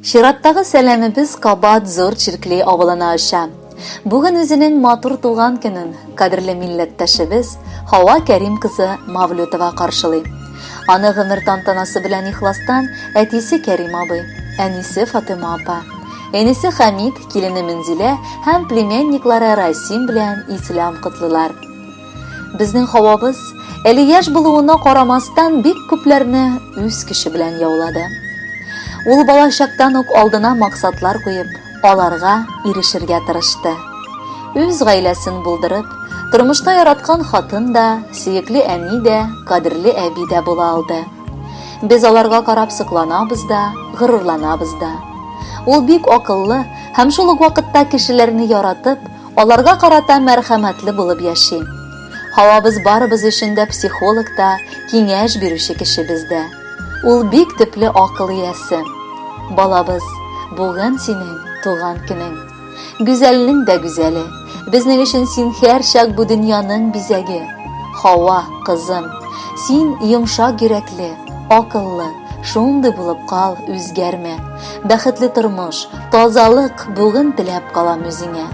Чираттагы сәламебез кабат Зур Чиркли авылына оча. Бүген үзенең матур туган көнен кадерле милләттәшебез Һава Кәрим кызы Мавлютова каршылый. Аны гомер тантанасы белән ихластан әтисе Кәрим абый, әнисе Фатыйма апа, энесе Хәмит, килене Мөнзилә һәм племянниклары Расим белән Ислам котлыйлар. Безнең һавабыз, әле яшь булуына карамастан, бик күпләрне үз көче белән яулады. Ул бала чактан ук алдына максатлар куеп, аларга ирешергә тырышты. Үз гаиләсен булдырып, тормышта яраткан хатын да, сөекле әни дә, кадерле әби дә була алды. Без аларга карап сокланабыз да, горурланабыз да. Ул бик акыллы һәм шул ук вакытта кешеләрне яратып, Аларга карата мәрхәмәтле булып яши. Һавабыз барыбыз өчен дә психолог та, киңәш бирүче кешебез дә. Ул бик төпле акыл иясе. Балабыз, бүген синең туган көнең. Гүзәлнең дә гүзәле. Безнең өчен син һәрчак бу дөньяның бизәге. Һава, кызым, син йомшак йөрәкле, акыллы, шундый булып кал, үзгәрмә. Бәхетле тормыш, тазалык бүген теләп калам үзеңә.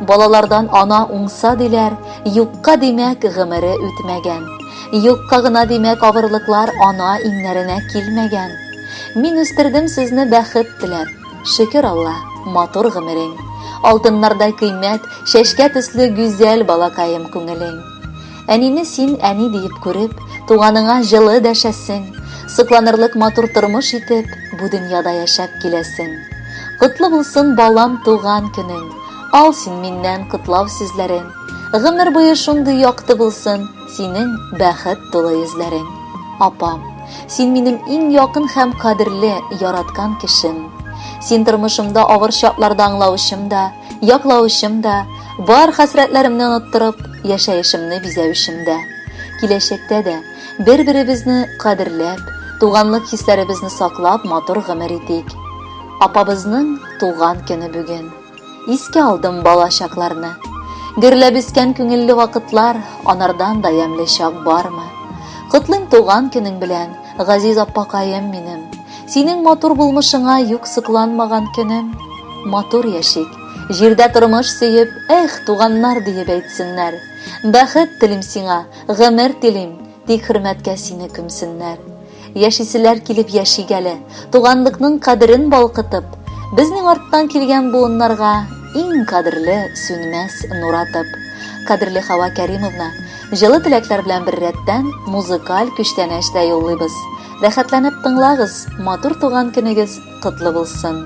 Балалардан ана уңса диләр, юкка димәк гомере үтмәгән. Юкка гына димәк авырлыклар ана иңнәренә килмәгән. Мин үстердем сезне бәхет теләп. Шөкер Алла, матур гомерең. Алтыннардай кыйммәт, чәчкә төсле гүзәл балакаем күңелең. Әнине син әни диеп күреп, туганыңа җылы дәшәсең, сокланырлык матур тормыш итеп, бу дөньяда яшәп киләсең. Котлы булсын, балам, туган көнең. Ал син миннән котлау сүзләрен. Гомер буе шундый якты булсын синең бәхет тулы йөзләрең. Апам, син минем иң якын һәм кадерле, яраткан кешем. Син тормышымда авыр чакларда аңлаучым да, Яклаучым да, бар хәсрәтләремне оныттырып, яшәешемне бизәүчем дә. Киләчәктә дә бер-беребезне кадерләп, туганлык хисләребезне саклап матур гомер итик. Апабызның туган көне бүген. Искә алдым бала чакларны. Гөрләп үскән күңелле вакытлар, анардан да ямьле чак бармы? Котлыйм туган көнең белән, газиз аппакаем минем. Синең матур булмышыңа юк сокланмаган көнем. Матур яшик, җирдә тормыш сөеп, эх, туганнар диеп әйтсеннәр. Бәхет телим сиңа, гомер телим, тик хөрмәткә сине күмсеннәр. Яшиселәр килеп яшик әле, туганлыкның кадерен балкытып, безнең арттан килгән буыннарга иң кадерле сүнмәс нур атып. Кадерле Хава Кәримовна, җылы теләкләр белән беррәттән музыкаль күчтәнәч тә юллыйбыз. Рәхәтләнеп тыңлагыз, матур туган көнегез котлы булсын!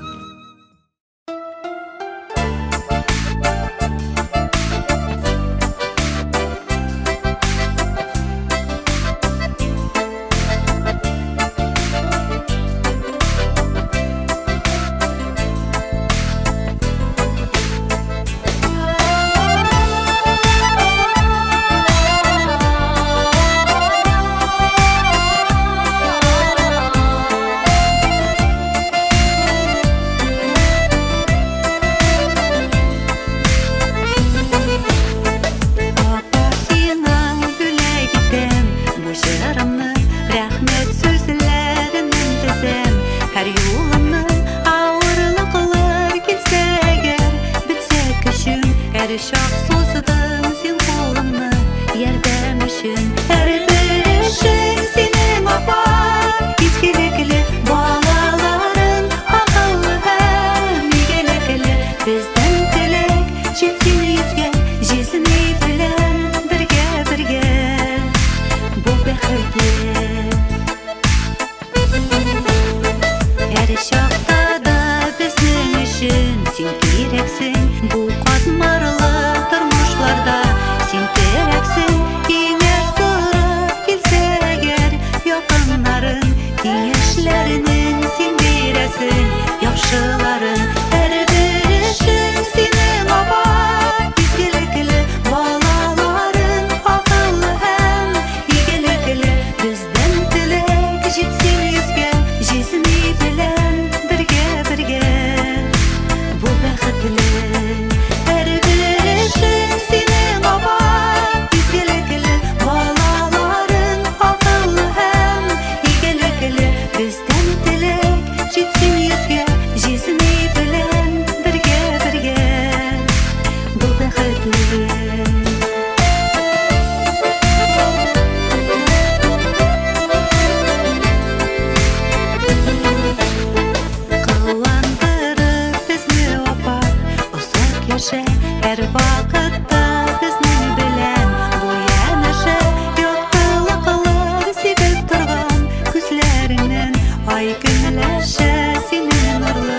Гөлләшә синең нурлы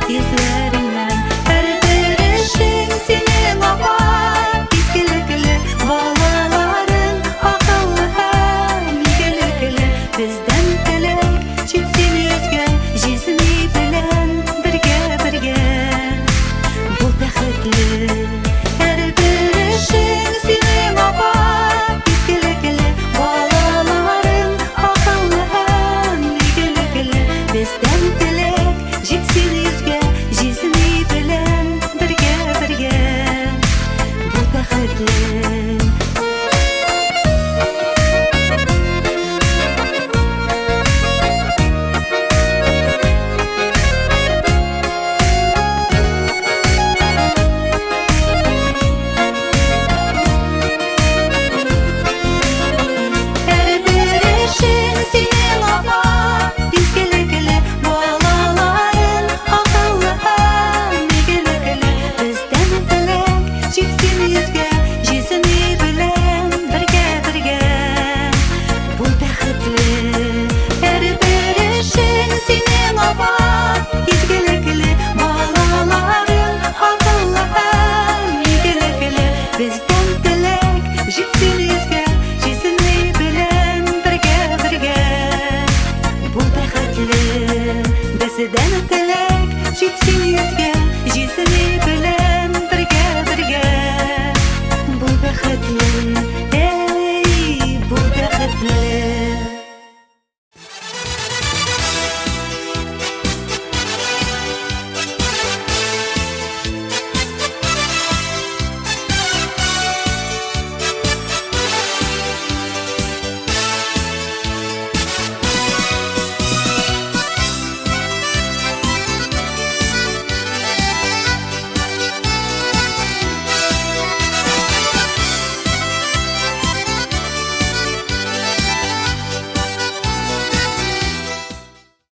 йөзләреңнән. Һәрбер эшең синең, апа, изгелекле, балаларың акыллы һәм игелекле. Бездән теләк җитсен йөзгә, җизни белән бергә-бергә. Бул бәхетле. Һәрбер эшең синең, апа, изгелекле, балаларың акыллы һәм игелекле. Бездән теләк җитсен йөзгә, җизни белән бергә-бергә. Бул бәхетле. Һәрбер эшең синең, апа, изгелекле, балаларың акыллы һәм игелекле. Бездән теләк җитсен йөзгә, җизни белән бергә-бергә. Бул бәхетле. Һәрбер эшең синең, апа, изгелекле, балаларың акыллы һәм игелекле. Бездән теләк җитсен йөзгә, җизни белән бергә-бергә. Бул бәхетле. Бездән теләк җитсен йөзгә, җизни белән бергә-бергә. Бул бәхетле.